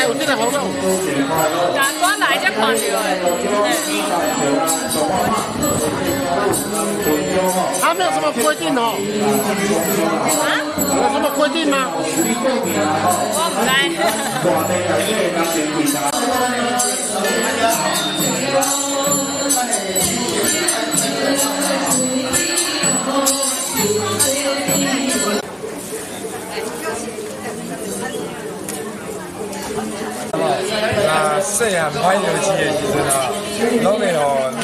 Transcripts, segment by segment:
有這個活動。我來才看著的。他沒有什麼規定哦。啊？有什麼規定嗎？我毋知。啊，細漢歹藥市的時陣啊，攏會予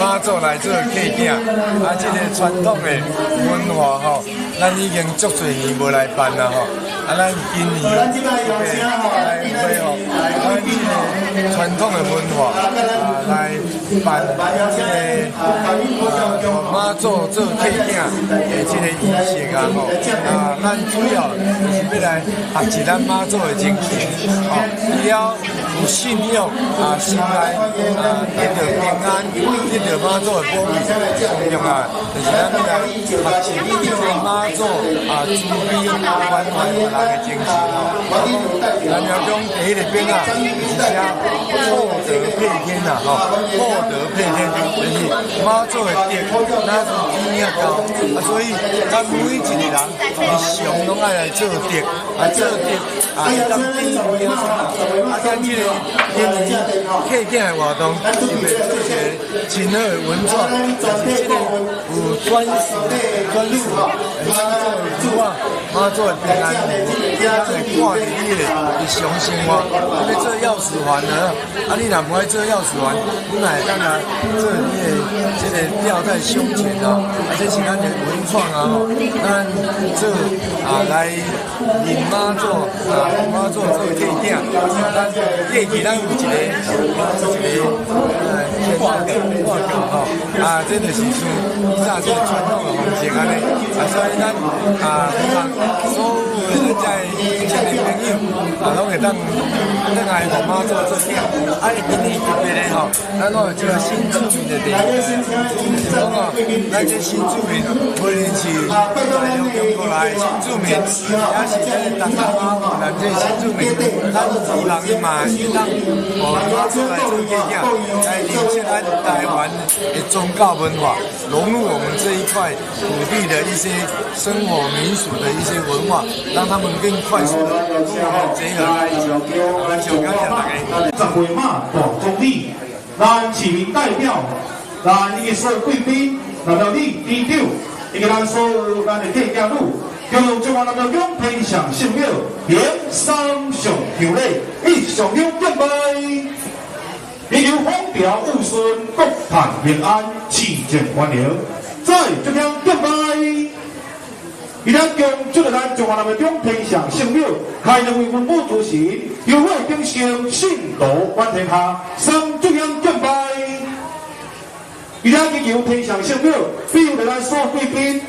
媽祖來做客囝，啊，這个傳統的文化吼，咱已經足濟年無來辦啦吼。啊，咱今年來恢復咱這个傳統的文化啊，來辦這个媽祖做客囝的這个儀式啊吼。啊，咱主要就是欲來學習咱媽祖的精神，吼，除了有信仰啊，心內啊得著平安，得著媽祖的保庇，上重要就是咱欲來學習這个媽祖啊慈悲關懷別人的精神吼。南寮宮第一个匾仔就是寫厚德配天啦吼，厚德配天就是媽祖的德，若是天仔高啊，所以咱每一个人日常攏愛來做德，啊做德啊會當變變啊，咱這个今年客囝的活動，特別做一個真好的文創，就是這个有專屬專屬媽祖的符仔，媽祖的平安符，咱會掛佇你的日常生活。你欲做鑰匙環呢？啊，你若無愛做鑰匙環，你嘛會當來做你的這个吊在胸前啊，啊，這是咱的文創啊吼，咱做啊來認媽祖啊，媽祖做客囝，咱過去咱有一个有一个掛掛架吼，啊，這就是像以早這个傳統的方式按呢，啊，所以咱啊，希望所有的咱這個朋友啊，攏會當轉來予媽祖做囝，啊，今年特別的吼，咱攏有這个新住民的地，就是講哦，咱這新住民，無論是大陸中國來的新住民，抑是咱東南亞越南這新住民，咱有人伊嘛會當予媽祖來做客囝，來認識咱台灣的宗教文化，融入我們這一塊土地的一些生活民俗的一些文化，讓他們更快速的跟我們結合在一起。非常感謝大家。十位媽大總理，咱市民代表，咱以及所有貴賓，南寮里里長，以及咱所有咱的客家女，恭中華南寮宮天上聖廟，行三上香禮，一上香敬拜，祈求風調雨順，國泰民安，市政繁榮。再祝香敬拜。伊咱恭祝咱中華南廟天上聖廟，開兩位文武主神，香火鼎盛，信徒滿天下，三炷香敬拜。伊咱祈求天上聖廟，庇佑咱所有貴賓。